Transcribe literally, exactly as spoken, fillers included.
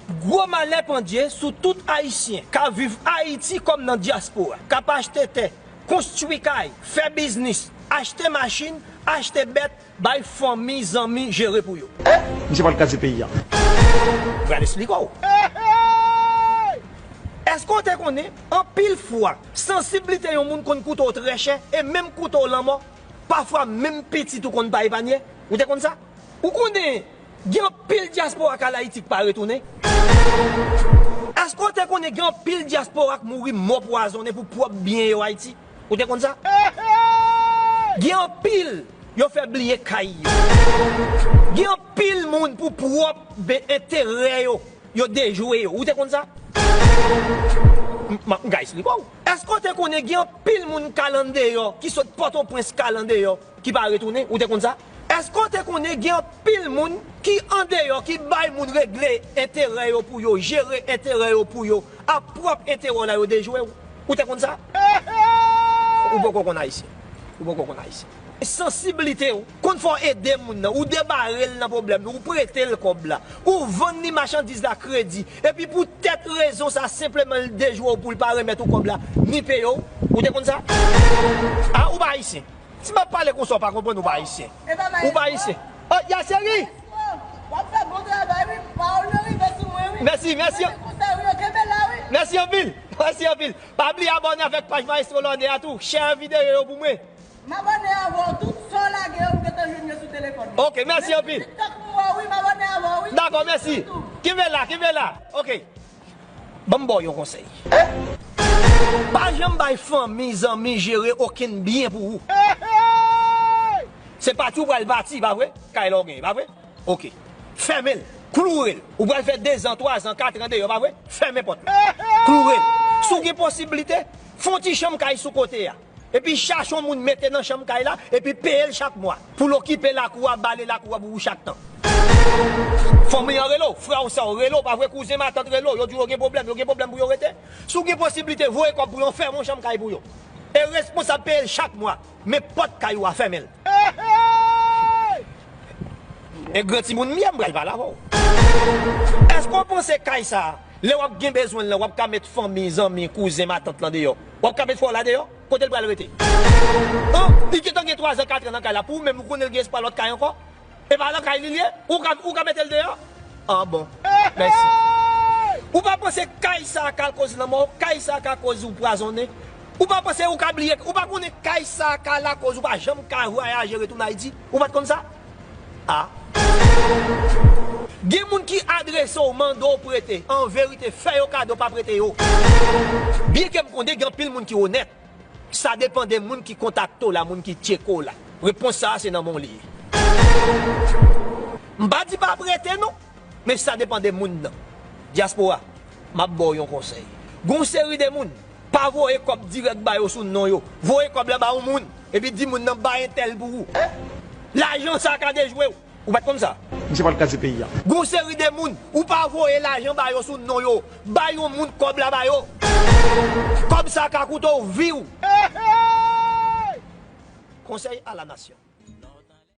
Gwo malè pandye sou tout Ayisyen k ap viv Ayiti kòm nan dyaspora, k ap achte tè, konstwi kay, fè biznis, achte machin, achte bèt, bay fanmi, zanmi jere pou yo. Misye pral kraze peyi a. Pral esplike w. Èske w te konnen, anpil fwa, sansiblite yon moun konn koute w trè chè, e menm koute w lanmò, pafwa menm pitit ou konn pa epanye? Ou te konn sa? Ou konnen, gen anpil dyaspora k al Ayiti k pa retounen? Èske w te konnen gen anpil dyaspora k mouri mò pwazonnen pou pwòp byen yo Ayiti? Ou te konn sa? Gen anpil yo fè bliye kay yo. Gen anpil moun pou pwòp be enterè yo, yo dejwe yo. Ou te konn sa? M, m, m ka esplike w. Èske w te konnen gen anpil moun k al andeyò, ki sot Pòtoprens k al andeyò, ki pa retounen? Ou te konn sa? Èske w te konnen gen anpil moun ki andeyò, ki bay moun regle enterè yo pou yo, jere enterè yo pou yo, a pwòp enterè w la yo dejwe w? Ou te konn sa? Ou poko konn Ayisyen. Ou poko konn Ayisyen. Sansiblite w konn fè w ede moun nan, ou debare l nan pwoblèm li, ou prete l kòb la, ou vann li machandiz la kredi, epi poutèt rezon sa, senpleman l dejwe w pou l pa remèt ou kòb la, ni peye w. Ou te konn sa? A, ou pa Ayisyen. Si m ap pale konsa, w pa konprann, ou pa Ayisyen. Ou pa Ayisyen. Oh, ya cheri! W ap fè bon travay, wi. Pawòl yo rive sou mwen, wi. Mèsi, mèsi. Mwen te konsèy ou yo, kenbe la, wi. Mèsi anpil. Mèsi anpil. Pa bliye abòne avèk paj Maestro Lorne a tou. Share videyo yo pou mwen. M abòne avè w, tout sa w lage yo, m gentan jwenn yo sou telefòn mwen. Ok, mèsi anpil. TikTok m wè w, wi, m abòne avè w, wi. Dakò, mèsi. Kenbe la, kenbe la. Ok. Ban m ba w yon konsèy. Pa janm bay fanmi, zanmi jere okenn byen pou ou. Se pati ou pral pati, pa vre? Kay la w genyen, pa vre? Ok. Fèmen l. Kloure l. Ou pral fè dezan, twazan, katran deyò, pa vre? Fèmen pòt la. Kloure l. Si w gen posiblite, fè yon ti chanm kay sou kote a. Epi chache yon moun mete nan chanm kay la, epi peye l chak mwa. Pou l okipe lakou a, bale lakou a pou ou chak tan. Fanmi an rele w, frè w, sè w rele w, pa vre, kouzen, matant rele w, yo di w yo gen pwoblèm, yo gen pwoblèm pou yo rete. Si w gen posiblite, voye kòb pou yo, fèmen yon chanm kay pou yo. E responsab peye l chak mwa, men pòt kay ou a, fèmen l. E gran timoun m ye, m pral pale avè w. Èske w panse kay sa a, lè w ap gen bezwen l lan, w ap ka met fanmi, zanmi, kouzen, matant lan deyò? W ap ka met frè w la deyò? Kote l pral rete? An? Li gentan gen twazan, katran nan kay la. Pou ou menm, ou konnen l gen espwa lòt kay ankò? E pa nan kay li l ye? Ou ka, ou ka mete l deyò? Ah bon. Mèsi. Ou pa panse kay sa a ka koz lanmò w? Kay sa a ka koz ou pwazonnen? Ou pa panse ou ka bliye? Ou pa konnen kay sa a ka lakoz ou pa janm ka vwayaje retounen Ayiti? Ou pa t konn sa? Ah. Gen moun ki adrese w, mande w prete. An verite, fè yo kado, pa prete yo. Byenke m konnen gen anpil moun ki onèt. Sa depann de moun ki kontakte w la, moun ki tcheke w la. Repons sa a se nan men w li ye. M pa di pa prete non, men sa depann de moun nan. Dyaspora, m ap ba w yon konsèy. Gon seri de moun, pa voye kòb dirèk ba yo sou non yo. Voye kòb la ba yon moun, epi di moun nan bay entèl pou ou. Lajan sa a ka dejwe w. Ou pa t konn sa? Misye pral kraze peyi a. Gon seri de moun, ou pa voye lajan ba yo sou non yo. Bay yon moun kòb la ba yo. Kòb sa ka koute w vi w. Konsèy a la nasyon.